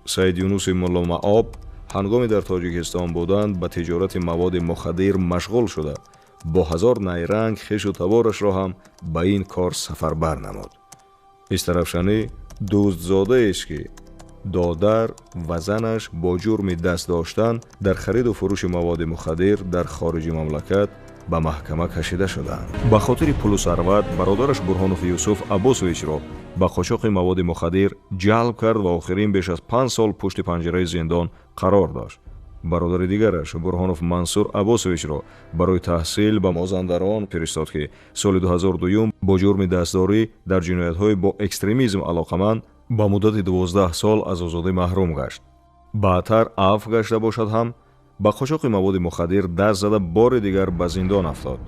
Саид Юнуси Мулломаоб ҳангоми дар Тоҷикистон буданд ба тиҷорати маводи мухаддир машғул шуда, бо ҳазор найранг хешу таборашро ҳам ба ин кор сафарбар намуд. Истарафшанӣ дӯстзодаест, ки додар ва занаш бо ҷурми даст доштан дар хариду фурӯши маводи мухаддир дар хориҷи мамлакат ба маҳкама кашида шудаанд. Ба хотири пулу сарват бародараш Бурҳонов Юсуф Аббосовичро ба қочоқи маводи мухаддир ҷалб кард ва охирин беш аз 5 сол пушти панҷараи зиндон қарор дошт. Бародари дигараш Бурҳонов Мансур Аббосовичро барои таҳсил ба Мозандарон фиристод, ки соли 2002 бо ҷурми дастдорӣ дар ҷиноятҳои бо экстремизм алоқаманд ба муддати 12 сол аз озодӣ маҳрум гашт. Баъдтар афв гашта бошад ҳам, ба қочоқи маводи мухаддир даст зада, бори дигар ба зиндон афтод.